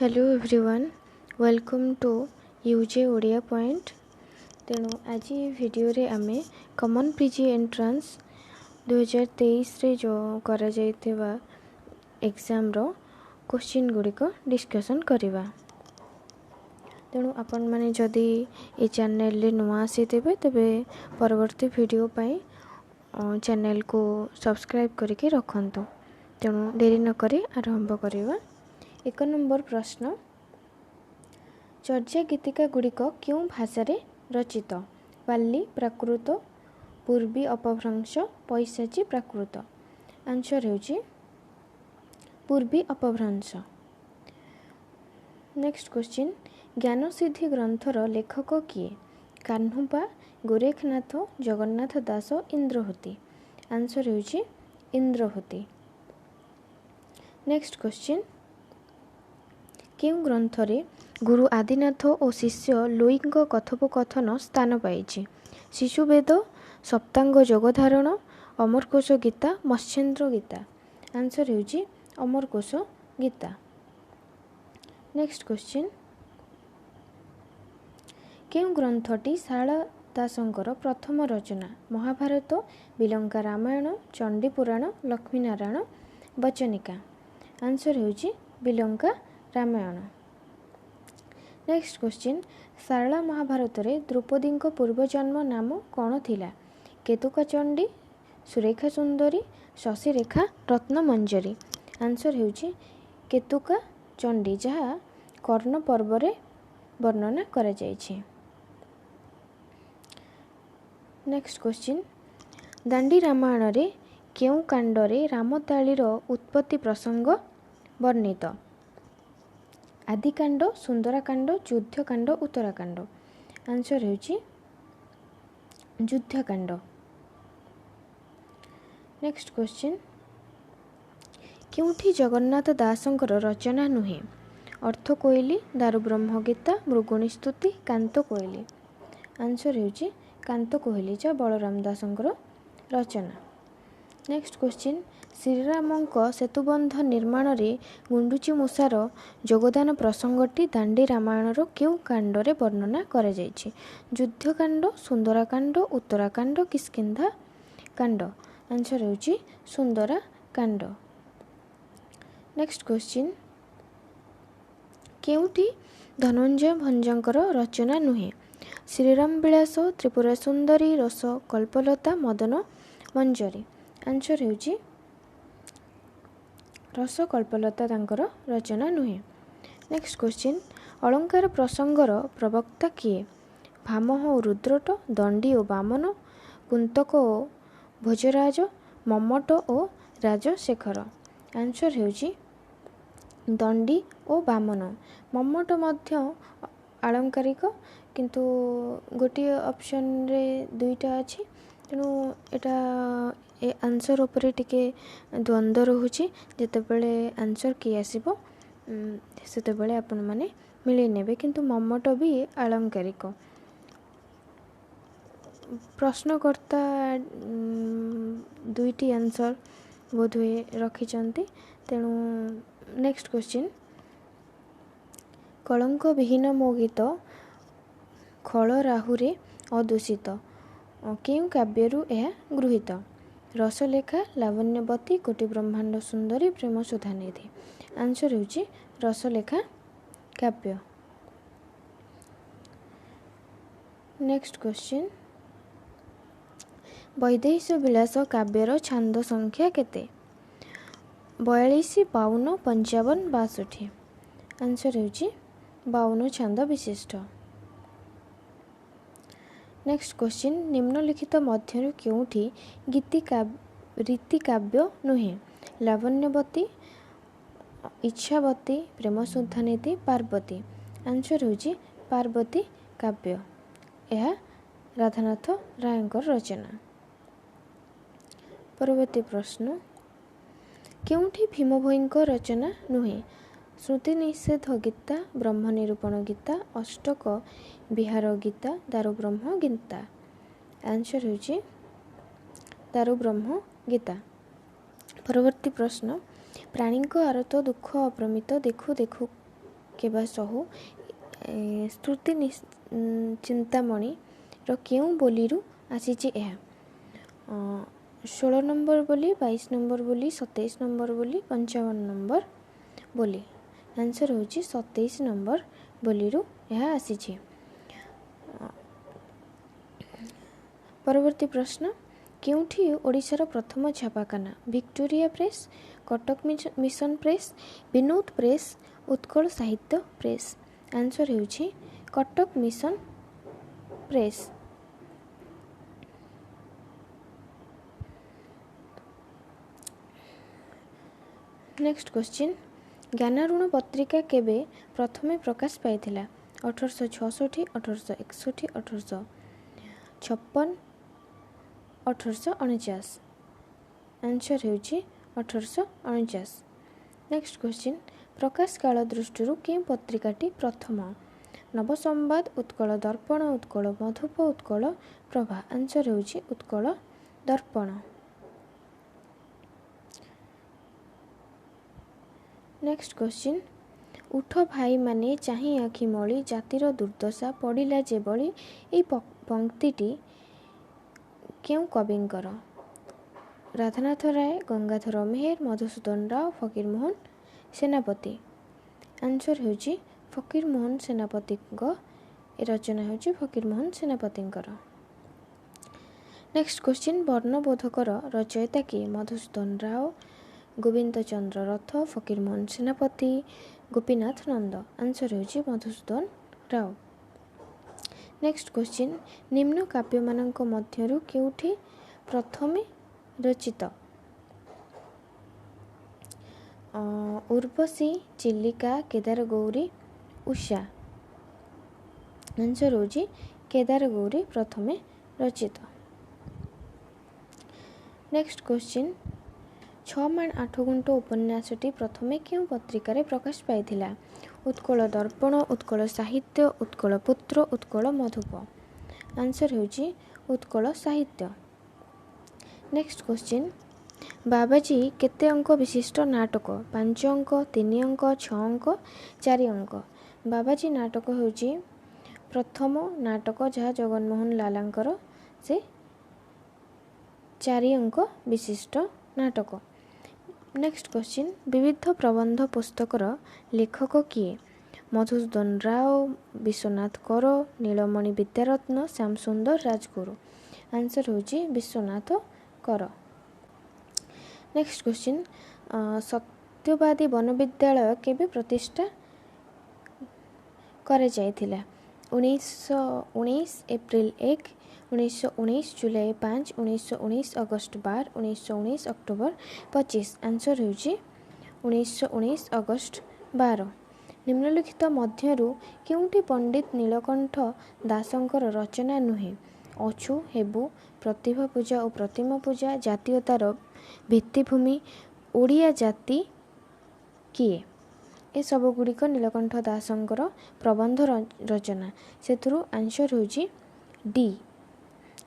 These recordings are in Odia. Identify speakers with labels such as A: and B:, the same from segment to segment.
A: Hello everyone, welcome to UJ Odia Point. ତେଣୁ ଆଜି ଏ ଭିଡ଼ିଓରେ ଆମେ କମନ୍ ପିଜି ଏଣ୍ଟ୍ରାନ୍ସ 2023ରେ ଯେଉଁ କରାଯାଇଥିବା ଏକ୍ଜାମ୍ର କୋଶ୍ଚିନ୍ ଗୁଡ଼ିକ ଡିସ୍କସନ୍ କରିବା। ତେଣୁ ଆପଣମାନେ ଯଦି ଏ ଚ୍ୟାନେଲରେ ନୂଆ ଆସିଥିବେ, ତେବେ ପରବର୍ତ୍ତୀ ଭିଡ଼ିଓ ପାଇଁ ଚ୍ୟାନେଲକୁ ସବସ୍କ୍ରାଇବ୍ କରିକି ରଖନ୍ତୁ। ତେଣୁ ଡେରି ନକରି ଆରମ୍ଭ କରିବା। 1 ନମ୍ବର ପ୍ରଶ୍ନ, ଚର୍ଯ୍ୟା ଗୀତିକା ଗୁଡ଼ିକ କେଉଁ ଭାଷାରେ ରଚିତ? ପାଲି ପ୍ରାକୃତ, ପୂର୍ବୀ ଅପଭ୍ରଂଶ, ପୈଶାଚୀ ପ୍ରାକୃତ। ଆନ୍ସର୍ ହେଉଛି ପୂର୍ବୀ ଅପଭ୍ରଂଶ। ନେକ୍ସଟ କ୍ୱେଶ୍ଚିନ୍, ଜ୍ଞାନସିଦ୍ଧି ଗ୍ରନ୍ଥର ଲେଖକ କିଏ? କାହ୍ନୁପା, ଗୋରେଖନାଥ, ଜଗନ୍ନାଥ ଦାସ, ଇନ୍ଦ୍ରଭୂତି। ଆନ୍ସର୍ ହେଉଛି ଇନ୍ଦ୍ରଭୂତି। ନେକ୍ସଟ କ୍ୱେଶ୍ଚିନ୍, କେଉଁ ଗ୍ରନ୍ଥରେ ଗୁରୁ ଆଦିନାଥ ଓ ଶିଷ୍ୟ ଲୋଇଙ୍କ କଥୋପକଥନ ସ୍ଥାନ ପାଇଛି? ଶିଶୁବେଦ, ସପ୍ତାଙ୍ଗ ଯୋଗଧାରଣ, ଅମରକୋଷ ଗୀତା, ମତ୍ସ୍ୟେନ୍ଦ୍ର ଗୀତା। ଆନ୍ସର୍ ହେଉଛି ଅମରକୋଷ ଗୀତା। ନେକ୍ସଟ କ୍ୱେଶ୍ଚିନ୍, କେଉଁ ଗ୍ରନ୍ଥଟି ଶାରଳା ଦାସଙ୍କର ପ୍ରଥମ ରଚନା? ମହାଭାରତ, ବିଲଙ୍କା ରାମାୟଣ, ଚଣ୍ଡୀ ପୁରାଣ, ଲକ୍ଷ୍ମୀନାରାୟଣ ବଚନିକା। ଆନ୍ସର୍ ହେଉଛି ବିଲଙ୍କା ରାମାୟଣ। ନେକ୍ସଟ କ୍ୱେଶ୍ଚିନ୍, ଶାରଳା ମହାଭାରତରେ ଦ୍ରୌପଦୀଙ୍କ ପୂର୍ବଜନ୍ମ ନାମ କ'ଣ ଥିଲା? କେତୁକା ଚଣ୍ଡୀ, ସୁରେଖା ସୁନ୍ଦରୀ, ଶଶିରେଖା, ରତ୍ନମଞ୍ଜରୀ। ଆନ୍ସର୍ ହେଉଛି କେତୁକା ଚଣ୍ଡୀ, ଯାହା କର୍ଣ୍ଣ ପର୍ବରେ ବର୍ଣ୍ଣନା କରାଯାଇଛି। ନେକ୍ସଟ କ୍ୱେଶ୍ଚିନ୍, ଦାଣ୍ଡି ରାମାୟଣରେ କେଉଁ କାଣ୍ଡରେ ରାମତାଳିର ଉତ୍ପତ୍ତି ପ୍ରସଙ୍ଗ ବର୍ଣ୍ଣିତ? ଆଦିକାଣ୍ଡ, ସୁନ୍ଦରାକାଣ୍ଡ, ଯୁଦ୍ଧକାଣ୍ଡ, ଉତ୍ତରାକାଣ୍ଡ। ଆନ୍ସର୍ ହେଉଛି ଯୁଦ୍ଧକାଣ୍ଡ। ନେକ୍ସଟ କ୍ୱେଶ୍ଚିନ୍, କେଉଁଠି ଜଗନ୍ନାଥ ଦାସଙ୍କର ରଚନା ନୁହେଁ? ଅର୍ଥକୋଇଲି, ଦାରୁବ୍ରହ୍ମ ଗୀତା, ମୃଗୁଣୀ ସ୍ତୁତି, କାନ୍ତ କୋଇଲି। ଆନ୍ସର୍ ହେଉଛି କାନ୍ତ କୋଇଲି, ଯାହା ବଳରାମ ଦାସଙ୍କର ରଚନା। ନେକ୍ସଟ କ୍ୱେଶ୍ଚିନ୍, ଶ୍ରୀରାମଙ୍କ ସେତୁବନ୍ଧ ନିର୍ମାଣରେ ଗୁଣ୍ଡୁଚି ମୂଷାର ଯୋଗଦାନ ପ୍ରସଙ୍ଗଟି ଦାଣ୍ଡି ରାମାୟଣର କେଉଁ କାଣ୍ଡରେ ବର୍ଣ୍ଣନା କରାଯାଇଛି? ଯୁଦ୍ଧକାଣ୍ଡ, ସୁନ୍ଦରାକାଣ୍ଡ, ଉତ୍ତରାକାଣ୍ଡ, କିଷ୍କିନ୍ଧା କାଣ୍ଡ। ଆନ୍ସର୍ ହେଉଛି ସୁନ୍ଦରାକାଣ୍ଡ। ନେକ୍ସଟ କ୍ୱେଶ୍ଚିନ୍, କେଉଁଠି ଧନଞ୍ଜୟ ଭଞ୍ଜଙ୍କର ରଚନା ନୁହେଁ? ଶ୍ରୀରାମ ବିଳାସ, ତ୍ରିପୁରା ସୁନ୍ଦରୀ, ରସ କଳ୍ପଲତା, ମଦନ ମଞ୍ଜରୀ। ଆନ୍ସର୍ ହେଉଛି ରସକଳ୍ପଲତା ତାଙ୍କର ରଚନା ନୁହେଁ। ନେକ୍ସଟ କ୍ୱେଶ୍ଚିନ୍, ଅଳଙ୍କାର ପ୍ରସଙ୍ଗର ପ୍ରବକ୍ତା କିଏ? ଭାମହ ଓ ରୁଦ୍ରଟ, ଦଣ୍ଡୀ ଓ ବାମନ, କୁନ୍ତକ ଓ ଭୋଜରାଜ, ମମ୍ମଟ ଓ ରାଜଶେଖର। ଆନ୍ସର୍ ହେଉଛି ଦଣ୍ଡୀ ଓ ବାମନ। ମମ୍ମଟ ମଧ୍ୟ ଆଳଙ୍କାରିକ, କିନ୍ତୁ ଗୋଟିଏ ଅପସନ୍ରେ ଦୁଇଟା ଅଛି, ତେଣୁ ଏଇଟା ଏ ଆନ୍ସର୍ ଉପରେ ଟିକେ ଦ୍ୱନ୍ଦ୍ୱ ରହୁଛି। ଯେତେବେଳେ ଆନ୍ସର୍ କି ଆସିବ, ସେତେବେଳେ ଆପଣମାନେ ମିଳେଇ ନେବେ, କିନ୍ତୁ ମମ୍ମଟ ବି ଆଳଙ୍କାରିକ। ପ୍ରଶ୍ନକର୍ତ୍ତା ଦୁଇଟି ଆନ୍ସର୍ ବୋଧହୁଏ ରଖିଛନ୍ତି। ତେଣୁ ନେକ୍ସଟ କ୍ୱେଶ୍ଚିନ୍, କଳଙ୍କ ବିହୀନ ମୋ ଗୀତ ଖଳ ରାହୁରେ ଅଦୂଷିତ, କେଉଁ କାବ୍ୟରୁ ଏହା ଗୃହୀତ? ରସଲେଖା, ଲାବଣ୍ୟବତୀ, କୋଟି ବ୍ରହ୍ମାଣ୍ଡ ସୁନ୍ଦରୀ, ପ୍ରେମ ସୁଧାନିଧି। ଆନ୍ସର୍ ହେଉଛି ରସଲେଖା କାବ୍ୟ। ନେକ୍ସଟ କ୍ୱେଶ୍ଚିନ୍, ବୈଦେହୀଶ ବିଳାସ କାବ୍ୟର ଛାନ୍ଦ ସଂଖ୍ୟା କେତେ? 42, 52, 55, 62। ଆନ୍ସର୍ ହେଉଛି 52 ଛାନ୍ଦ ବିଶିଷ୍ଟ। ନେକ୍ସଟ କ୍ୱେଶ୍ଚିନ୍, ନିମ୍ନଲିଖିତ ମଧ୍ୟରୁ କେଉଁଠି ରୀତିକାବ୍ୟ ନୁହେଁ? ଲାବଣ୍ୟବତୀ, ଇଚ୍ଛାବତୀ, ପ୍ରେମସୁଧାନିଧି, ପାର୍ବତୀ। ଆନ୍ସର୍ ହେଉଛି ପାର୍ବତୀ କାବ୍ୟ, ଏହା ରାଧାନାଥ ରାୟଙ୍କର ରଚନା। ପରବର୍ତ୍ତୀ ପ୍ରଶ୍ନ, କେଉଁଠି ଭୀମଭୋଇଙ୍କ ରଚନା ନୁହେଁ? ଶ୍ରୁତି ନିଷେଧ ଗୀତା, ବ୍ରହ୍ମ ନିରୂପଣ ଗୀତା, ଅଷ୍ଟକ ବିହାର ଗୀତା, ଦାରୁବ୍ରହ୍ମ ଗୀତା। ଆନ୍ସର୍ ହେଉଛି ଦାରୁବ୍ରହ୍ମ ଗୀତା। ପରବର୍ତ୍ତୀ ପ୍ରଶ୍ନ, ପ୍ରାଣୀଙ୍କ ଆରତ ଦୁଃଖ ଅପରିମିତ ଦେଖୁ ଦେଖୁ କେବା ସହୁ। ସ୍ତୁତି ଚିନ୍ତାମଣିର କେଉଁ ବୋଲିରୁ ଆସିଛି ଏହା? 16 ନମ୍ବର ବୋଲି, 22 ନମ୍ବର ବୋଲି, 27 ନମ୍ବର ବୋଲି, 55 ନମ୍ବର ବୋଲି। ଆନ୍ସର୍ ହେଉଛି 27 ନମ୍ବର ବୋଲିରୁ ଏହା ଆସିଛି। ପରବର୍ତ୍ତୀ ପ୍ରଶ୍ନ, କେଉଁଠି ଓଡ଼ିଶାର ପ୍ରଥମ ଛାପାଖାନା? Victoria press, Cuttack mission press, Binod press, Utkal Sahitya press. Answer ହେଉଛି Cuttack mission press. Next question, ଜ୍ଞାନାରୁଣ ପତ୍ରିକା କେବେ ପ୍ରଥମେ ପ୍ରକାଶ ପାଇଥିଲା? 1866, 1861, 1856, 1849। ଆନ୍ସର୍ ହେଉଛି 1849। ନେକ୍ସଟ କ୍ୱେଶ୍ଚିନ୍, ପ୍ରକାଶ କାଳ ଦୃଷ୍ଟିରୁ କେଉଁ ପତ୍ରିକାଟି ପ୍ରଥମ? ନବସମ୍ବାଦ, ଉତ୍କଳ ଦର୍ପଣ, ଉତ୍କଳ ମଧୁପ, ଉତ୍କଳ ପ୍ରଭା। ଆନ୍ସର୍ ହେଉଛି ଉତ୍କଳ ଦର୍ପଣ। ନେକ୍ସଟ କ୍ୱେଶ୍ଚିନ୍, ଉଠ ଭାଇମାନେ ଚାହିଁ ଆଖି ମଳି, ଜାତିର ଦୁର୍ଦ୍ଦଶା ପଡ଼ିଲା ଯେଭଳି, ଏଇ ପଙ୍କ୍ତିଟି କେଉଁ କବିଙ୍କର? ରାଧାନାଥ ରାୟ, ଗଙ୍ଗାଧର ମେହେର, ମଧୁସୂଦନ ରାଓ, ଫକୀରମୋହନ ସେନାପତି। ଆନ୍ସର୍ ହେଉଛି ଫକୀରମୋହନ ସେନାପତିଙ୍କ, ଏ ରଚନା ହେଉଛି ଫକୀରମୋହନ ସେନାପତିଙ୍କର। ନେକ୍ସଟ କ୍ୱେଶ୍ଚିନ୍, ବର୍ଣ୍ଣବୋଧକର ରଚୟିତା କିଏ? ମଧୁସୂଦନ ରାଓ, ଗୋବିନ୍ଦ ଚନ୍ଦ୍ର ରଥ, ଫକୀରମୋହନ ସେନାପତି, ଗୋପୀନାଥ ନନ୍ଦ। ଆନ୍ସର୍ ହେଉଛି ମଧୁସୂଦନ ରାଓ। ନେକ୍ସଟ କ୍ୱେଶ୍ଚିନ୍, ନିମ୍ନ କାବ୍ୟମାନଙ୍କ ମଧ୍ୟରୁ କେଉଁଠି ପ୍ରଥମେ ରଚିତ? ଉର୍ବଶୀ, ଚିଲିକା, କେଦାରଗୌରୀ, ଉଷା। ଆନ୍ସର୍ ହେଉଛି କେଦାରଗୌରୀ ପ୍ରଥମେ ରଚିତ। ନେକ୍ସଟ କ୍ୱେଶ୍ଚିନ୍, 6 ମାଣ 8 ଗୁଣ୍ଠ ଉପନ୍ୟାସଟି ପ୍ରଥମେ କେଉଁ ପତ୍ରିକାରେ ପ୍ରକାଶ ପାଇଥିଲା? ଉତ୍କଳ ଦର୍ପଣ, ଉତ୍କଳ ସାହିତ୍ୟ, ଉତ୍କଳ ପୁତ୍ର, ଉତ୍କଳ ମଧୁପ। ଆନ୍ସର୍ ହେଉଛି ଉତ୍କଳ ସାହିତ୍ୟ। ନେକ୍ସଟ କ୍ୱେଶ୍ଚିନ୍, ବାବାଜୀ କେତେ ଅଙ୍କ ବିଶିଷ୍ଟ ନାଟକ? 5 ଅଙ୍କ, 3 ଅଙ୍କ, 6 ଅଙ୍କ, 4 ଅଙ୍କ। ବାବାଜୀ ନାଟକ ହେଉଛି ପ୍ରଥମ ନାଟକ ଯାହା ଜଗନ୍ମୋହନ ଲାଲାଙ୍କର, ସେ 4 ଅଙ୍କ ବିଶିଷ୍ଟ ନାଟକ। ନେକ୍ସଟ କ୍ୱେଶ୍ଚିନ୍, ବିବିଧ ପ୍ରବନ୍ଧ ପୁସ୍ତକର ଲେଖକ କିଏ? ମଧୁସୂଦନ ରାଓ, ବିଶ୍ୱନାଥ କର, ନୀଳମଣି ବିଦ୍ୟାରତ୍ନ, ଶ୍ୟାମସୁନ୍ଦର ରାଜଗୁରୁ। ଆନ୍ସର୍ ହେଉଛି ବିଶ୍ୱନାଥ କର। ନେକ୍ସଟ କ୍ୱେଶ୍ଚିନ୍, ସତ୍ୟବାଦୀ ବନବିଦ୍ୟାଳୟ କେବେ ପ୍ରତିଷ୍ଠା କରାଯାଇଥିଲା? 1919 April 1, 1919 July 5, 1919 August 12, 1919 October 25। Answer ହେଉଛି 1919 ଅଗଷ୍ଟ 12। ନିମ୍ନଲିଖିତ ମଧ୍ୟରୁ କେଉଁଟି ପଣ୍ଡିତ ନୀଳକଣ୍ଠ ଦାସଙ୍କର ରଚନା ନୁହେଁ? ଅଛୁ ହେବୁ, ପ୍ରତିଭା ପୂଜା ଓ ପ୍ରତିମା ପୂଜା, ଜାତୀୟତାର ଭିତ୍ତିଭୂମି, ଓଡ଼ିଆ ଜାତି କିଏ? ଏସବୁଗୁଡ଼ିକ ନୀଳକଣ୍ଠ ଦାସଙ୍କର ପ୍ରବନ୍ଧ ରଚନା। ସେଥିରୁ ଆନ୍ସର୍ ହେଉଛି ଡି,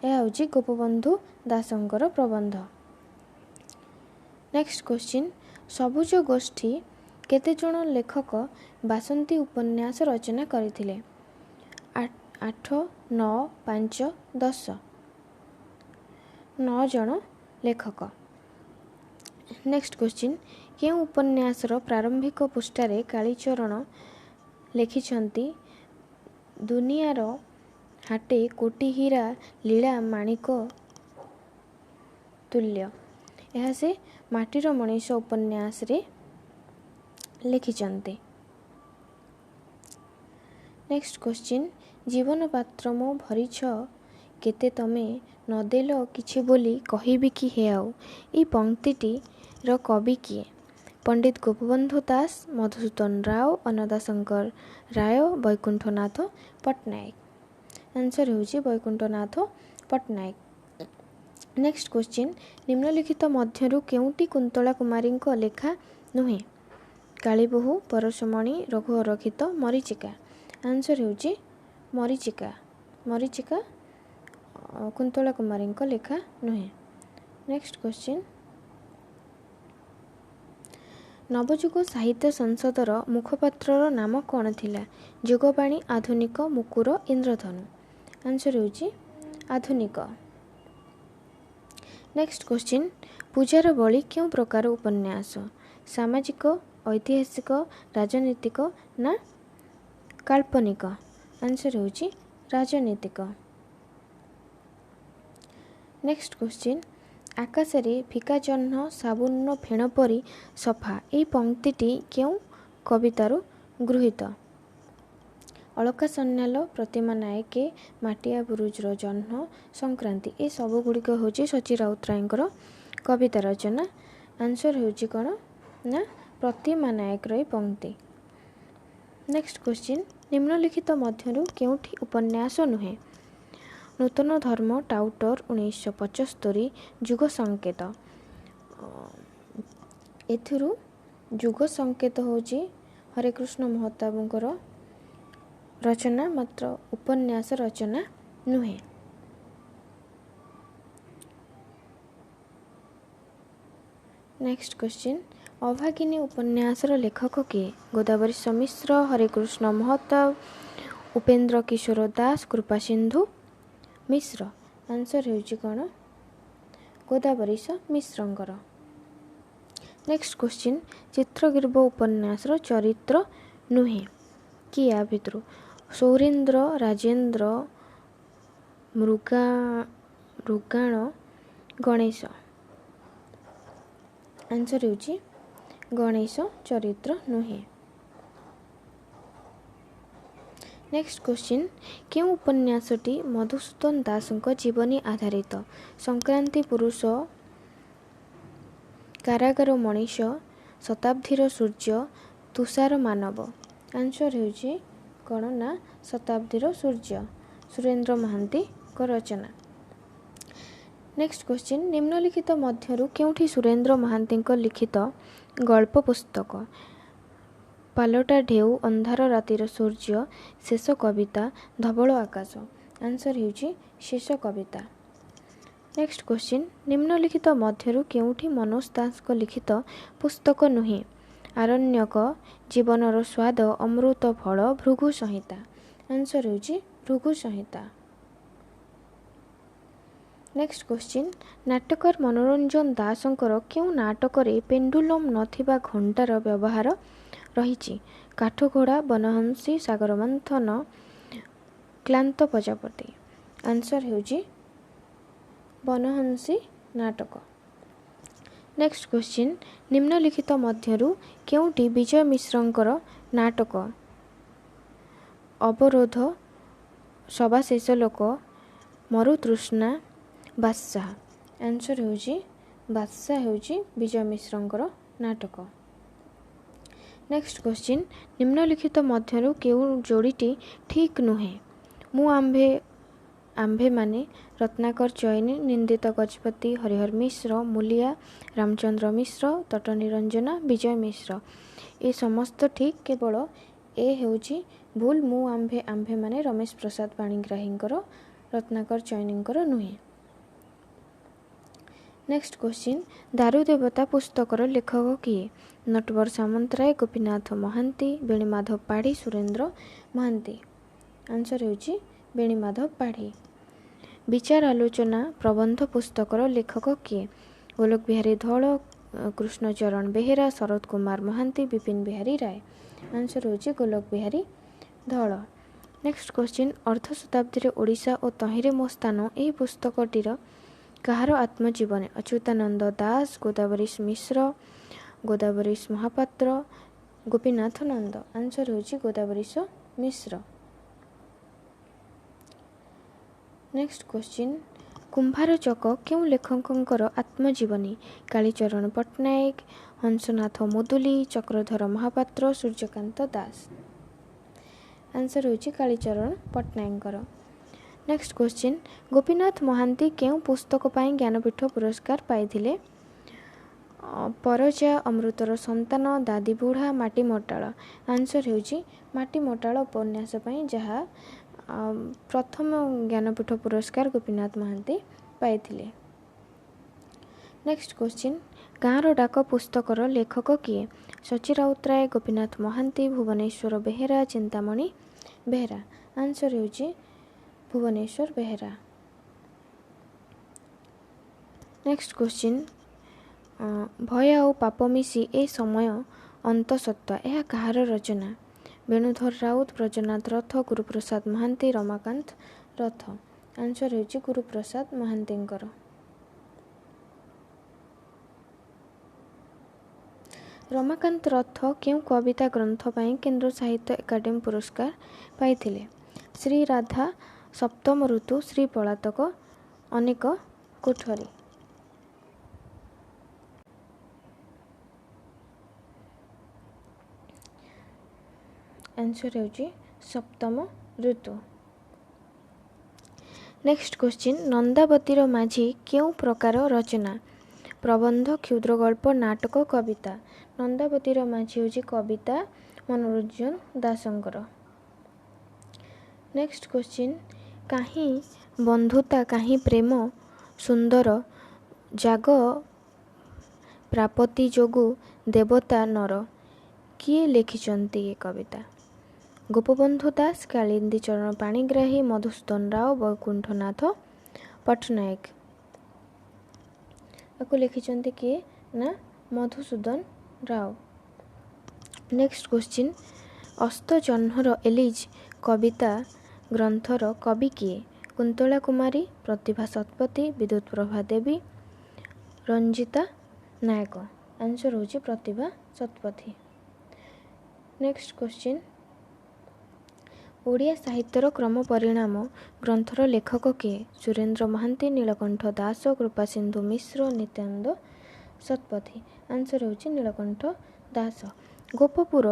A: ଏହା ହେଉଛି ଗୋପବନ୍ଧୁ ଦାସଙ୍କର ପ୍ରବନ୍ଧ। ନେକ୍ସଟ କ୍ୱେଶ୍ଚିନ୍, ସବୁଜ ଗୋଷ୍ଠୀ କେତେଜଣ ଲେଖକ ବାସନ୍ତୀ ଉପନ୍ୟାସ ରଚନା କରିଥିଲେ? 8, 9, 5, 10। 9 ଜଣ ଲେଖକ। ନେକ୍ସଟ କ୍ୱେଶ୍ଚିନ୍, କେଉଁ ଉପନ୍ୟାସର ପ୍ରାରମ୍ଭିକ ପୃଷ୍ଠାରେ କାଳୀଚରଣ ଲେଖିଛନ୍ତି ଦୁନିଆର ହାଟେ କୋଟି ହୀରା ଲୀଳା ମାଣିକ ତୁଲ୍ୟ? ଏହା ସେ ମାଟିର ମଣିଷ ଉପନ୍ୟାସରେ ଲେଖିଛନ୍ତି। ନେକ୍ସଟ କ୍ୱେଶ୍ଚିନ୍, ଜୀବନ ପାତ୍ର ମୋ ଭରିଛ କେତେ ତମେ ନଦେଲ କିଛି ବୋଲି କହିବି କି ହେ ଆଉ, ଏଇ ପଙ୍କ୍ତିଟିର କବି କିଏ? ପଣ୍ଡିତ ଗୋପବନ୍ଧୁ ଦାସ, ମଧୁସୂଦନ ରାଓ, ଅନ୍ନଦାଶଙ୍କର ରାୟ, ବୈକୁଣ୍ଠନାଥ ପଟ୍ଟନାୟକ। ଆନ୍ସର୍ ହେଉଛି ବୈକୁଣ୍ଠନାଥ ପଟ୍ଟନାୟକ। ନେକ୍ସଟ କ୍ୱେଶ୍ଚିନ୍, ନିମ୍ନଲିଖିତ ମଧ୍ୟରୁ କେଉଁଟି କୁନ୍ତଳା କୁମାରୀଙ୍କ ଲେଖା ନୁହେଁ? କାଳୀବୋହୂ, ପରଶମଣି, ରଘୁ ଅରକ୍ଷିତ, ମରୀଚିକା। ଆନ୍ସର୍ ହେଉଛି ମରୀଚିକା। ମରୀଚିକା କୁନ୍ତଳା କୁମାରୀଙ୍କ ଲେଖା ନୁହେଁ। ନେକ୍ସଟ କ୍ୱେଶ୍ଚିନ୍, ନବଯୁଗ ସାହିତ୍ୟ ସଂସଦର ମୁଖପାତ୍ରର ନାମ କ'ଣ ଥିଲା? ଯୁଗବାଣୀ, ଆଧୁନିକ, ମୁକୁର, ଇନ୍ଦ୍ରଧନୁ। ଆନ୍ସର୍ ହେଉଛି ଆଧୁନିକ। ନେକ୍ସଟ କ୍ୱେଶ୍ଚିନ୍, ପୂଜାର ବଳି କେଉଁ ପ୍ରକାର ଉପନ୍ୟାସ? ସାମାଜିକ, ଐତିହାସିକ, ରାଜନୈତିକ ନା କାଳ୍ପନିକ? ଆନ୍ସର୍ ହେଉଛି ରାଜନୈତିକ। ନେକ୍ସଟ କ୍ୱେଶ୍ଚିନ୍, ଆକାଶରେ ଫିକା ଜହ୍ନ ସାବୁନର ଫେଣ ପରି ସଫା, ଏହି ପଙ୍କ୍ତିଟି କେଉଁ କବିତାରୁ ଗୃହୀତ? ଅଳକା ସନ୍ନ୍ୟାଲ, ପ୍ରତିମା ନାୟକେ, ମାଟିଆ ବୁରୁଜର ଜହ୍ନ, ସଂକ୍ରାନ୍ତି। ଏ ସବୁଗୁଡ଼ିକ ହେଉଛି ସଚି ରାଉତରାୟଙ୍କର କବିତା ରଚନା। ଆନ୍ସର୍ ହେଉଛି କ'ଣ ନା ପ୍ରତିମା ନାୟକର ଏ ପଙ୍କ୍ତି। ନେକ୍ସଟ କ୍ୱେଶ୍ଚିନ୍, ନିମ୍ନଲିଖିତ ମଧ୍ୟରୁ କେଉଁଠି ଉପନ୍ୟାସ ନୁହେଁ? ନୂତନ ଧର୍ମ, ଟାଉଟର, 1975, ଯୁଗ ସଂକେତ। ଏଥିରୁ ଯୁଗ ସଂକେତ ହେଉଛି ହରେକୃଷ୍ଣ ମହତାବଙ୍କର ରଚନା, ମାତ୍ର ଉପନ୍ୟାସ ରଚନା ନୁହେଁ। ନେକ୍ସଟ କ୍ୱେଶ୍ଚିନ୍, ଅଭାଗିନୀ ଉପନ୍ୟାସର ଲେଖକ କିଏ? ଗୋଦାବରୀଶ ମିଶ୍ର, ହରେକୃଷ୍ଣ ମହତାବ, ଉପେନ୍ଦ୍ର କିଶୋର ଦାସ, କୃପାସିନ୍ଧୁ ମିଶ୍ର। ଆନ୍ସର୍ ହେଉଛି କ'ଣ? ଗୋଦାବରୀଶ ମିଶ୍ରଙ୍କର। ନେକ୍ସଟ କ୍ୱେଶ୍ଚିନ୍, ଚିତ୍ରଗ୍ରୀବ ଉପନ୍ୟାସର ଚରିତ୍ର ନୁହେଁ କିଏ ୟା ଭିତରୁ? ସୌରେନ୍ଦ୍ର, ରାଜେନ୍ଦ୍ର, ମୃଗାଣ, ଗଣେଶ। ଆନ୍ସର୍ ହେଉଛି ଗଣେଶ ଚରିତ୍ର ନୁହେଁ। ନେକ୍ସଟ କ୍ୱେଶ୍ଚିନ୍, କେଉଁ ଉପନ୍ୟାସଟି ମଧୁସୂଦନ ଦାସଙ୍କ ଜୀବନୀ ଆଧାରିତ? ସଂକ୍ରାନ୍ତି ପୁରୁଷ, କାରାଗାର ମଣିଷ, ଶତାବ୍ଦୀର ସୂର୍ଯ୍ୟ, ତୁଷାର ମାନବ। ଆନ୍ସର୍ ହେଉଛି କ'ଣ ନା ଶତାବ୍ଦୀର ସୂର୍ଯ୍ୟ, ସୁରେନ୍ଦ୍ର ମହାନ୍ତିଙ୍କ ରଚନା। ନେକ୍ସଟ କ୍ୱେଶ୍ଚିନ୍, ନିମ୍ନଲିଖିତ ମଧ୍ୟରୁ କେଉଁଠି ସୁରେନ୍ଦ୍ର ମହାନ୍ତିଙ୍କ ଲିଖିତ ଗଳ୍ପ ପୁସ୍ତକ? ପାଲଟା ଢେଉ, ଅନ୍ଧାର ରାତିର ସୂର୍ଯ୍ୟ, ଶେଷ କବିତା, ଧବଳ ଆକାଶ। ଆନ୍ସର୍ ହେଉଛି ଶେଷ କବିତା। ନେକ୍ସଟ କ୍ୱେଶ୍ଚିନ୍, ନିମ୍ନଲିଖିତ ମଧ୍ୟରୁ କେଉଁଠି ମନୋଜ ଦାସଙ୍କ ଲିଖିତ ପୁସ୍ତକ ନୁହେଁ? ଆରଣ୍ୟକ, ଜୀବନର ସ୍ୱାଦ, ଅମୃତ ଫଳ, ଭୃଗୁ ସଂହିତା। ଆନ୍ସର୍ ହେଉଛି ଭୃଗୁ ସଂହିତା। ନେକ୍ସଟ କ୍ୱେଶ୍ଚିନ୍, ନାଟ୍ୟକାର ମନୋରଞ୍ଜନ ଦାସଙ୍କର କେଉଁ ନାଟକରେ ପେଣ୍ଡୁଲମ୍ ନଥିବା ଘଣ୍ଟାର ବ୍ୟବହାର ରହିଛି? କାଠଘୋଡ଼ା, ବନହଂସୀ, ସାଗର ମନ୍ଥନ, କ୍ଳାନ୍ତ ପ୍ରଜାପତି। ଆନ୍ସର୍ ହେଉଛି ବନହଂସୀ ନାଟକ। ନେକ୍ସଟ କ୍ୱେଶ୍ଚିନ୍, ନିମ୍ନଲିଖିତ ମଧ୍ୟରୁ କେଉଁଟି ବିଜୟ ମିଶ୍ରଙ୍କର ନାଟକ? ଅବରୋଧ, ସବା ଶେଷ ଲୋକ, ମରୁତୃଷ୍ଣା, ବାଦଶାହ। ଆନ୍ସର୍ ହେଉଛି ବାଦଶାହ ହେଉଛି ବିଜୟ ମିଶ୍ରଙ୍କର ନାଟକ। ନେକ୍ସଟ କ୍ୱେଶ୍ଚିନ୍, ନିମ୍ନଲିଖିତ ମଧ୍ୟରୁ କେଉଁ ଯୋଡ଼ିଟି ଠିକ୍ ନୁହେଁ? ମୁଁ ଆମ୍ଭେ ଆମ୍ଭେମାନେ, ରତ୍ନାକର ଚୟନୀ, ନିନ୍ଦିତ ଗଜପତି, ହରିହର ମିଶ୍ର, ମୂଲିଆ, ରାମଚନ୍ଦ୍ର ମିଶ୍ର, ତଟନିରଞ୍ଜନା, ବିଜୟ ମିଶ୍ର। ଏ ସମସ୍ତ ଠିକ୍, କେବଳ ଏ ହେଉଛି ଭୁଲ। ମୁଁ ଆମ୍ଭେ ଆମ୍ଭେମାନେ ରମେଶ ପ୍ରସାଦ ପାଣିଗ୍ରାହୀଙ୍କର, ରତ୍ନାକର ଚୟନୀଙ୍କର ନୁହେଁ। ନେକ୍ସଟ କ୍ୱେଶ୍ଚିନ୍, ଦାରୁଦେବତା ପୁସ୍ତକର ଲେଖକ କିଏ? ନଟବର ସାମନ୍ତରାୟ, ଗୋପୀନାଥ ମହାନ୍ତି, ବେଣୀମାଧବ ପାଢ଼ୀ, ସୁରେନ୍ଦ୍ର ମହାନ୍ତି। ଆନ୍ସର୍ ହେଉଛି ବେଣୀମାଧବ ପାଢ଼ୀ। ବିଚାର ଆଲୋଚନା ପ୍ରବନ୍ଧ ପୁସ୍ତକର ଲେଖକ କିଏ? ଗୋଲକ ବିହାରୀ ଧଳ, କୃଷ୍ଣଚରଣ ବେହେରା, ଶରତ କୁମାର ମହାନ୍ତି, ବିପିନ ବିହାରୀ ରାୟ। ଆନ୍ସର୍ ହେଉଛି ଗୋଲକ ବିହାରୀ ଧଳ। ନେକ୍ସଟ କ୍ୱେଶ୍ଚିନ୍, ଅର୍ଦ୍ଧ ଶତାବ୍ଦୀରେ ଓଡ଼ିଶା ଓ ତହିଁରେ ମୋ ସ୍ଥାନ ଏହି ପୁସ୍ତକଟିର କାହାର ଆତ୍ମଜୀବନୀ? ଅଚ୍ୟୁତାନନ୍ଦ ଦାସ, ଗୋଦାବରୀଶ ମିଶ୍ର, ଗୋଦାବରୀଶ ମହାପାତ୍ର, ଗୋପୀନାଥ ନନ୍ଦ। ଆନ୍ସର୍ ହେଉଛି ଗୋଦାବରୀଶ ମିଶ୍ର। ନେକ୍ସଟ କ୍ୱେଶ୍ଚିନ୍, କୁମ୍ଭାର ଚକ କେଉଁ ଲେଖକଙ୍କର ଆତ୍ମଜୀବନୀ? କାଳୀଚରଣ ପଟ୍ଟନାୟକ, ହଂସନାଥ ମୁଦୁଲି, ଚକ୍ରଧର ମହାପାତ୍ର, ସୂର୍ଯ୍ୟକାନ୍ତ ଦାସ। ଆନ୍ସର୍ ହେଉଛି କାଳୀଚରଣ ପଟ୍ଟନାୟକଙ୍କର। ନେକ୍ସଟ କ୍ୱେଶ୍ଚିନ୍, ଗୋପୀନାଥ ମହାନ୍ତି କେଉଁ ପୁସ୍ତକ ପାଇଁ ଜ୍ଞାନପୀଠ ପୁରସ୍କାର ପାଇଥିଲେ? ପରଜା, ଅମୃତର ସନ୍ତାନ, ଦାଦି ବୁଢ଼ା, ମାଟି ମଟାଳ। ଆନ୍ସର୍ ହେଉଛି ମାଟି ମଟାଳ ଉପନ୍ୟାସ ପାଇଁ, ଯାହା ପ୍ରଥମ ଜ୍ଞାନପୀଠ ପୁରସ୍କାର ଗୋପୀନାଥ ମହାନ୍ତି ପାଇଥିଲେ। ନେକ୍ସଟ କ୍ୱେଶ୍ଚିନ୍, ଗାଁର ଡାକ ପୁସ୍ତକର ଲେଖକ କିଏ? ସଚି ରାଉତରାୟ, ଗୋପୀନାଥ ମହାନ୍ତି, ଭୁବନେଶ୍ୱର ବେହେରା, ଚିନ୍ତାମଣି ବେହେରା। ଆନ୍ସର୍ ହେଉଛି ଭୁବନେଶ୍ୱର ବେହେରା। ନେକ୍ସଟ କ୍ୱେଶ୍ଚିନ୍, ଭୟ ଆଉ ପାପ ମିଶି ଏ ସମୟ ଅନ୍ତସତ୍ତ୍ୱା, ଏହା କାହାର ରଚନା? ବେଣୁଧର ରାଉତ, ବ୍ରଜନାଥ ରଥ, ଗୁରୁପ୍ରସାଦ ମହାନ୍ତି, ରମାକାନ୍ତ ରଥ। ଆନ୍ସର୍ ହେଉଛି ଗୁରୁପ୍ରସାଦ ମହାନ୍ତିଙ୍କର। ରମାକାନ୍ତ ରଥ କେଉଁ କବିତା ଗ୍ରନ୍ଥ ପାଇଁ କେନ୍ଦ୍ର ସାହିତ୍ୟ ଏକାଡେମୀ ପୁରସ୍କାର ପାଇଥିଲେ? ଶ୍ରୀ ରାଧା, ସପ୍ତମ ଋତୁ, ଶ୍ରୀ ପଳାତକ, ଅନେକ କୋଠରୀ। ଆନ୍ସର୍ ହେଉଛି ସପ୍ତମ ଋତୁ। ନେକ୍ସଟ କ୍ୱେଶ୍ଚିନ୍, ନନ୍ଦାବତୀର ମାଝୀ କେଉଁ ପ୍ରକାର ରଚନା? ପ୍ରବନ୍ଧ, କ୍ଷୁଦ୍ରଗଳ୍ପ, ନାଟକ, କବିତା। ନନ୍ଦାବତୀର ମାଝୀ ହେଉଛି କବିତା, ମନୋରଞ୍ଜନ ଦାସଙ୍କର। ନେକ୍ସଟ କ୍ୱେଶ୍ଚିନ୍, କାହିଁ ବନ୍ଧୁତା କାହିଁ ପ୍ରେମ ସୁନ୍ଦର ଜାଗ ପ୍ରାପତି ଯୋଗୁ ଦେବତା ନର, କିଏ ଲେଖିଛନ୍ତି ଏ କବିତା? ଗୋପବନ୍ଧୁ ଦାସ, କାଳିନ୍ଦୀ ଚରଣ ପାଣିଗ୍ରାହୀ, ମଧୁସୂଦନ ରାଓ, ବୈକୁଣ୍ଠନାଥ ପଟ୍ଟନାୟକ। ଆକୁ ଲେଖିଛନ୍ତି କିଏ ନା ମଧୁସୂଦନ ରାଓ। ନେକ୍ସଟ କ୍ୱେଶ୍ଚିନ୍, ଅସ୍ତ ଜହ୍ନର ଏଲିଜ୍ କବିତା ଗ୍ରନ୍ଥର କବି କିଏ? କୁନ୍ତଳା କୁମାରୀ, ପ୍ରତିଭା ଶତପଥୀ, ବିଦ୍ୟୁତପ୍ରଭା ଦେବୀ, ରଞ୍ଜିତା ନାୟକ। ଆନ୍ସର୍ ହେଉଛି ପ୍ରତିଭା ଶତପଥୀ। ନେକ୍ସଟ କ୍ୱେଶ୍ଚିନ୍, ଓଡ଼ିଆ ସାହିତ୍ୟର କ୍ରମ ପରିଣାମ ଗ୍ରନ୍ଥର ଲେଖକ କିଏ? ସୁରେନ୍ଦ୍ର ମହାନ୍ତି, ନୀଳକଣ୍ଠ ଦାସ, କୃପାସିନ୍ଧୁ ମିଶ୍ର, ନିତ୍ୟାନନ୍ଦ ଶତପଥୀ। ଆନ୍ସର୍ ହେଉଛି ନୀଳକଣ୍ଠ ଦାସ। ଗୋପପୁର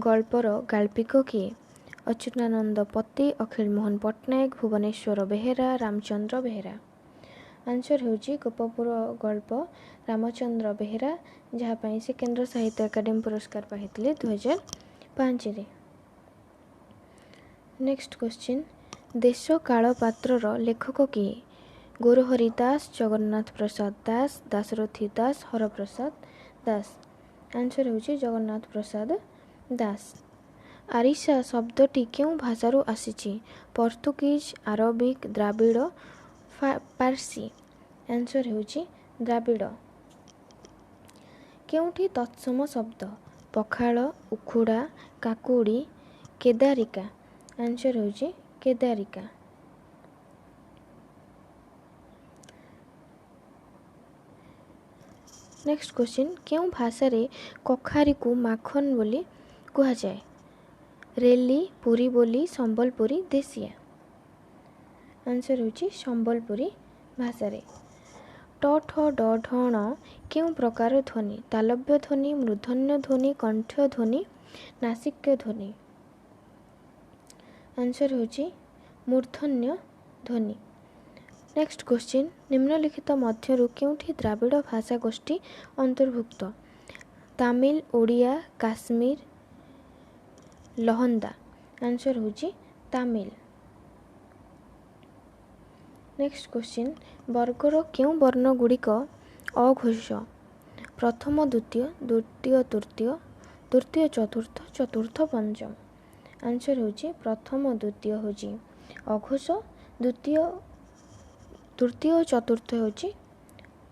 A: ଗଳ୍ପର ଗାଳ୍ପିକ କିଏ? ଅଚ୍ୟୁତାନନ୍ଦ ପତି, ଅଖିଳ ମୋହନ ପଟ୍ଟନାୟକ, ଭୁବନେଶ୍ୱର ବେହେରା, ରାମଚନ୍ଦ୍ର ବେହେରା। ଆନ୍ସର୍ ହେଉଛି ଗୋପପୁର ଗଳ୍ପ ରାମଚନ୍ଦ୍ର ବେହେରା, ଯାହା ପାଇଁ ସେ କେନ୍ଦ୍ର ସାହିତ୍ୟ ଏକାଡେମୀ ପୁରସ୍କାର ପାଇଥିଲେ 2005ରେ। ନେକ୍ସଟ କ୍ୱେଶ୍ଚିନ୍, ଦେଶ କାଳ ପାତ୍ରର ଲେଖକ କିଏ? ଗୌରହରି ଦାସ, ଜଗନ୍ନାଥ ପ୍ରସାଦ ଦାସ, ଦାଶରଥୀ ଦାସ, ହରପ୍ରସାଦ ଦାସ। ଆନ୍ସର୍ ହେଉଛି ଜଗନ୍ନାଥ ପ୍ରସାଦ ଦାସ। ଆରିସା ଶବ୍ଦଟି କେଉଁ ଭାଷାରୁ ଆସିଛି? ପର୍ତ୍ତୁଗୀଜ, ଆରବିକ, ଦ୍ରାବିଡ଼, ପାର୍ସୀ। ଆନ୍ସର୍ ହେଉଛି ଦ୍ରାବିଡ଼। କେଉଁଠି ତତ୍ସମ ଶବ୍ଦ? ପଖାଳ, ଉଖୁଡ଼ା, କାକୁଡ଼ି, କେଦାରିକା। ଆନ୍ସର୍ ହେଉଛି କେଦାରିକା। ନେକ୍ସଟ କ୍ୱେଶ୍ଚିନ୍, କେଉଁ ଭାଷାରେ କଖାରିକୁ ମାଖନ ବୋଲି କୁହାଯାଏ? ରେଲି, ପୁରୀ ବୋଲି, ସମ୍ବଲପୁରୀ, ଦେଶିଆ। ଆନ୍ସର୍ ହେଉଛି ସମ୍ବଲପୁରୀ ଭାଷାରେ। ଟ ଠ ଡ ଢ ଣ କେଉଁ ପ୍ରକାର ଧ୍ୱନି? ତାଲବ୍ୟ ଧ୍ୱନି, ମୂର୍ଧନ୍ୟ ଧ୍ୱନି, କଣ୍ଠ ଧ୍ୱନି, ନାସିକ୍ୟ ଧ୍ୱନି। ଆନ୍ସର୍ ହେଉଛି ମୂର୍ଧନ୍ୟ ଧ୍ୱନି। ନେକ୍ସଟ କ୍ୱେଶ୍ଚିନ୍, ନିମ୍ନଲିଖିତ ମଧ୍ୟରୁ କେଉଁଠି ଦ୍ରାବିଡ଼ ଭାଷା ଗୋଷ୍ଠୀ ଅନ୍ତର୍ଭୁକ୍ତ? ତାମିଲ, ଓଡ଼ିଆ, କାଶ୍ମୀର, ଲହନ୍ଦା। ଆନ୍ସର୍ ହେଉଛି ତାମିଲ। ନେକ୍ସଟ କ୍ୱେଶ୍ଚିନ୍, ବର୍ଗର କେଉଁ ବର୍ଣ୍ଣଗୁଡ଼ିକ ଅଘୋଷ? ପ୍ରଥମ, ଦ୍ୱିତୀୟ, ଦ୍ୱିତୀୟ, ତୃତୀୟ, ତୃତୀୟ, ଚତୁର୍ଥ, ଚତୁର୍ଥ, ପଞ୍ଚମ। ଆନ୍ସର୍ ହେଉଛି ପ୍ରଥମ, ଦ୍ୱିତୀୟ ହେଉଛି ଅଘୋଷ, ଦ୍ୱିତୀୟ, ତୃତୀୟ ଓ ଚତୁର୍ଥ ହେଉଛି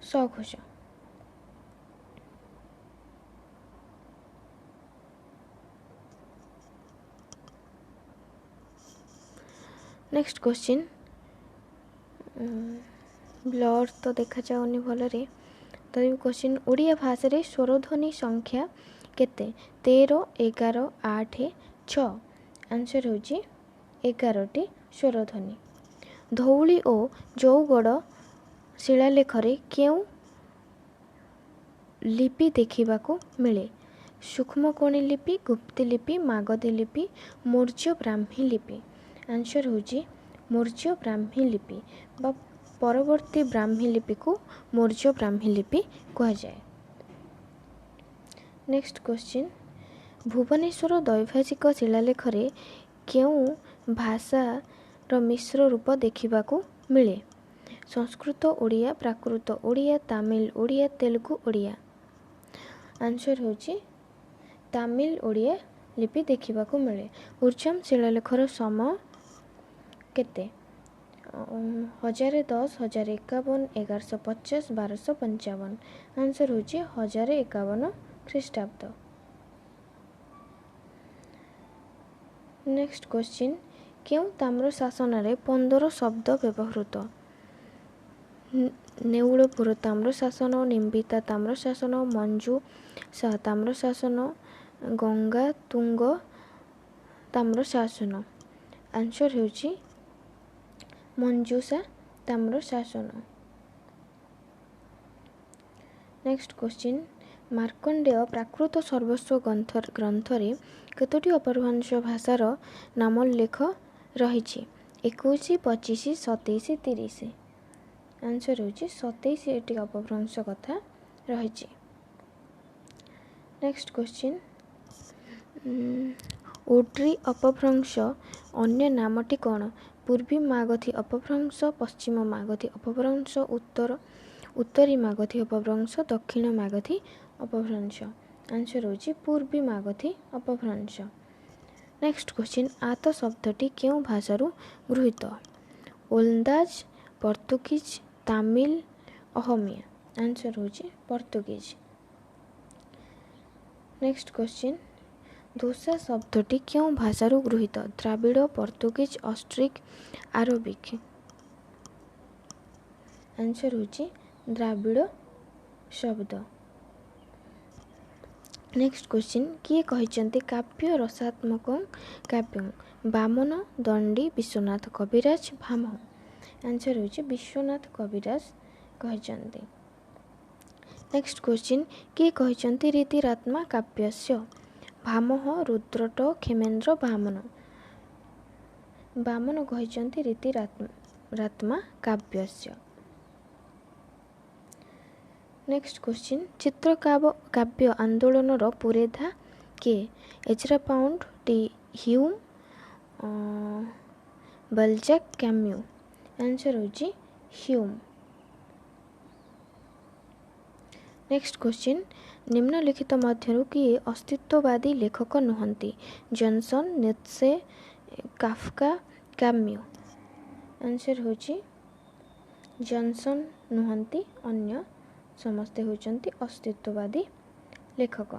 A: ସଘୋଷ। ନେକ୍ସଟ କ୍ୱେଶ୍ଚିନ୍, ବ୍ଲର୍ ତ ଦେଖାଯାଉନି ଭଲରେ, ତଥାପି କ୍ୱେଶ୍ଚିନ୍, ଓଡ଼ିଆ ଭାଷାରେ ସ୍ୱରଧ୍ୱନି ସଂଖ୍ୟା କେତେ? 13, 11, 8, 6। ଆନ୍ସର୍ ହେଉଛି 11ଟି ସ୍ୱରଧ୍ୱନି। ଧଉଳି ଓ ଜଉଗଡ଼ ଶିଳାଲେଖରେ କେଉଁ ଲିପି ଦେଖିବାକୁ ମିଳେ? ସୂକ୍ଷ୍ମକୋଣୀ ଲିପି, ଗୁପ୍ତି ଲିପି, ମାଗଧୀ ଲିପି, ମୌର୍ଯ୍ୟ ବ୍ରାହ୍ମୀ ଲିପି। ଆନ୍ସର୍ ହେଉଛି ମୌର୍ଯ୍ୟ ବ୍ରାହ୍ମୀ ଲିପି ବା ପରବର୍ତ୍ତୀ ବ୍ରାହ୍ମୀ ଲିପିକୁ ମୌର୍ଯ୍ୟ ବ୍ରାହ୍ମୀ ଲିପି କୁହାଯାଏ। ନେକ୍ସଟ କ୍ୱେଶ୍ଚିନ୍, ଭୁବନେଶ୍ୱର ଦ୍ୱୈଭାଷିକ ଶିଳାଲେଖରେ କେଉଁ ଭାଷାର ମିଶ୍ର ରୂପ ଦେଖିବାକୁ ମିଳେ? ସଂସ୍କୃତ ଓଡ଼ିଆ, ପ୍ରାକୃତ ଓଡ଼ିଆ, ତାମିଲ ଓଡ଼ିଆ, ତେଲୁଗୁ ଓଡ଼ିଆ। ଆନ୍ସର୍ ହେଉଛି ତାମିଲ ଓଡ଼ିଆ ଲିପି ଦେଖିବାକୁ ମିଳେ। ଉର୍ଜାମ ଶିଳାଲେଖର ସମୟ କେତେ? 1010, 1051, 1150, 1255। ଆନ୍ସର୍ ହେଉଛି 1051 ଖ୍ରୀଷ୍ଟାବ୍ଦ। ନେକ୍ସଟ କ୍ୱେଶ୍ଚିନ୍, କେଉଁ ତାମ୍ର ଶାସନରେ 15 ଶବ୍ଦ ବ୍ୟବହୃତ? ନେଉଳପୁର ତାମ୍ର ଶାସନ, ନିମ୍ବିତା ତାମ୍ର ଶାସନ, ମଞ୍ଜୁ ଶାହ ତାମ୍ର ଶାସନ, ଗଙ୍ଗା ତୁଙ୍ଗ ତାମ୍ର ଶାସନ। ଆନ୍ସର୍ ହେଉଛି ମଞ୍ଜୁଷା ତାମ୍ର ଶାସନ। ନେକ୍ସଟ କ୍ୱେଶ୍ଚିନ୍, ମାର୍କଣ୍ଡେୟ ପ୍ରାକୃତ ସର୍ବସ୍ୱ ଗ୍ରନ୍ଥରେ କେତୋଟି ଅପଭ୍ରଂଶ ଭାଷାର ନାମୋଲ୍ଲେଖ ରହିଛି? 21, 25, 27, 30। ଆନ୍ସର୍ ହେଉଛି 27ଟି ଅପଭ୍ରଂଶ କଥା ରହିଛି। ନେକ୍ସଟ କ୍ୱେଶ୍ଚିନ୍, ଓଡ୍ରି ଅପଭ୍ରଂଶ ଅନ୍ୟ ନାମଟି କ'ଣ? ପୂର୍ବୀ ମାଗଧୀ ଅପଭ୍ରଂଶ, ପଶ୍ଚିମ ମାଗଧୀ ଅପଭ୍ରଂଶ, ଉତ୍ତରୀ ମାଗଧୀ ଅପଭ୍ରଂଶ, ଦକ୍ଷିଣ ମାଗଧୀ ଅପଭ୍ରଂଶ। ଆନ୍ସର୍ ହେଉଛି ପୂର୍ବୀ ମାଗଧୀ ଅପଭ୍ରଂଶ। ନେକ୍ସଟ କ୍ୱେଶ୍ଚିନ୍, ଆତ ଶବ୍ଦଟି କେଉଁ ଭାଷାରୁ ଗୃହୀତ? ଓଲନ୍ଦାଜ, ପର୍ତ୍ତୁଗୀଜ, ତାମିଲ, ଅହମିଆ। ଆନ୍ସର୍ ହେଉଛି ପର୍ତ୍ତୁଗୀଜ। ନେକ୍ସଟ କ୍ୱେଶ୍ଚିନ୍, ଦୋସା ଶବ୍ଦଟି କେଉଁ ଭାଷାରୁ ଗୃହୀତ? ଦ୍ରାବିଡ଼, ପର୍ତ୍ତୁଗୀଜ, ଅଷ୍ଟ୍ରିକ୍, ଆରବିକ୍। ଆନ୍ସର୍ ହେଉଛି ଦ୍ରାବିଡ଼ ଶବ୍ଦ। ନେକ୍ସଟ କ୍ୱେଶ୍ଚିନ୍, କିଏ କହିଛନ୍ତି କାବ୍ୟ ରସାତ୍ମକ କାବ୍ୟଂ? ବାମନ, ଦଣ୍ଡୀ, ବିଶ୍ୱନାଥ କବିରାଜ, ଭାମହ। ଆନ୍ସର୍ ହେଉଛି ବିଶ୍ୱନାଥ କବିରାଜ କହିଛନ୍ତି। ନେକ୍ସଟ କ୍ୱେଶ୍ଚିନ୍, କିଏ କହିଛନ୍ତି ରୀତିରାତ୍ମା କାବ୍ୟସ୍ୟ? ଭାମହ, ରୁଦ୍ରଟ, କ୍ଷେମେନ୍ଦ୍ର, ବାମନ। ବାମନ କହିଛନ୍ତି ରୀତିରାତ୍ମା କାବ୍ୟସ୍ୟ। ନେକ୍ସଟ କ୍ୱେଶ୍ଚିନ୍, ଚିତ୍ରକାବ୍ୟ କାବ୍ୟ ଆନ୍ଦୋଳନର ପୁରୋଧା କିଏ? Ezra Pound, T Hume, Balzac, Camus. Answer ହେଉଛି ହ୍ୟୁମ୍। ନେକ୍ସଟ କ୍ୱେଶ୍ଚିନ୍, ନିମ୍ନଲିଖିତ ମଧ୍ୟରୁ କିଏ ଅସ୍ତିତ୍ୱବାଦୀ ଲେଖକ ନୁହନ୍ତି? Johnson, Nietzsche, Kafka, Camus. Answer ହେଉଛି ଜନସନ୍ ନୁହନ୍ତି, ଅନ୍ୟ ସମସ୍ତେ ହେଉଛନ୍ତି ଅସ୍ତିତ୍ୱବାଦୀ ଲେଖକ।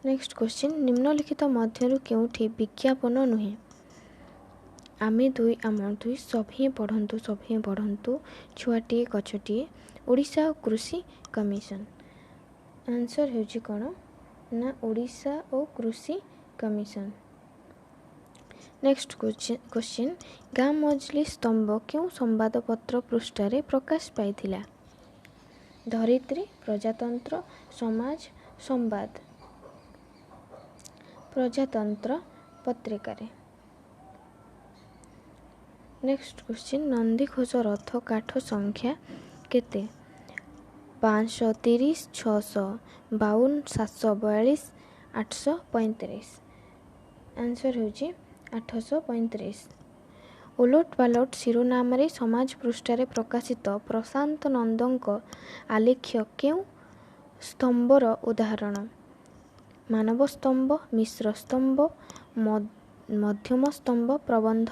A: ନେକ୍ସଟ କ୍ୱେଶ୍ଚିନ୍, ନିମ୍ନଲିଖିତ ମଧ୍ୟରୁ କେଉଁଠି ବିଜ୍ଞାପନ ନୁହେଁ? ଆମେ ଦୁଇ, ଆମ ଦୁଇ, ସଭିଏଁ ପଢ଼ନ୍ତୁ, ସଭିଏଁ ପଢ଼ନ୍ତୁ, ଛୁଆଟିଏ ଗଛଟିଏ, ଓଡ଼ିଶା ଓ କୃଷି କମିଶନ। ଆନ୍ସର୍ ହେଉଛି କ'ଣ ନା ଓଡ଼ିଶା ଓ କୃଷି କମିଶନ। ନେକ୍ସଟ କ୍ୱେଶ୍ଚିନ୍, ଗାଁ ମଜଲି ସ୍ତମ୍ଭ କେଉଁ ସମ୍ବାଦପତ୍ର ପୃଷ୍ଠାରେ ପ୍ରକାଶ ପାଇଥିଲା? ଧରିତ୍ରୀ, ପ୍ରଜାତନ୍ତ୍ର, ସମାଜ, ସମ୍ବାଦ। ପ୍ରଜାତନ୍ତ୍ର ପତ୍ରିକାରେ। ନେକ୍ସଟ କ୍ୱେଶ୍ଚିନ୍, ନନ୍ଦିଘୋଷ ରଥ କାଠ ସଂଖ୍ୟା କେତେ? 530, 652, 742, 835। ଆନ୍ସର୍ ହେଉଛି 835। ଓଲଟ ପାଲଟ ଶିରୋନାମାରେ ସମାଜ ପୃଷ୍ଠାରେ ପ୍ରକାଶିତ ପ୍ରଶାନ୍ତ ନନ୍ଦଙ୍କ ଆଲେଖ୍ୟ କେଉଁ ସ୍ତମ୍ଭର ଉଦାହରଣ? ମାନବ ସ୍ତମ୍ଭ, ମିଶ୍ର ସ୍ତମ୍ଭ, ମଧ୍ୟମ ସ୍ତମ୍ଭ, ପ୍ରବନ୍ଧ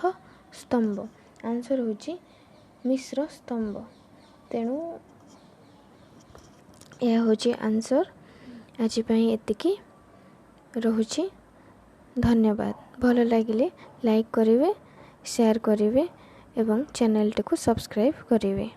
A: ସ୍ତମ୍ଭ। ଆନ୍ସର୍ ହେଉଛି ମିଶ୍ର ସ୍ତମ୍ଭ। ତେଣୁ ଏହା ହେଉଛି ଆନ୍ସର୍। ଆଜି ପାଇଁ ଏତିକି ରହୁଛି। ଧନ୍ୟବାଦ। ଭଲ ଲାଗିଲେ ଲାଇକ୍ କରିବେ, ସେୟାର କରିବେ ଏବଂ ଚ୍ୟାନେଲଟିକୁ ସବସ୍କ୍ରାଇବ୍ କରିବେ।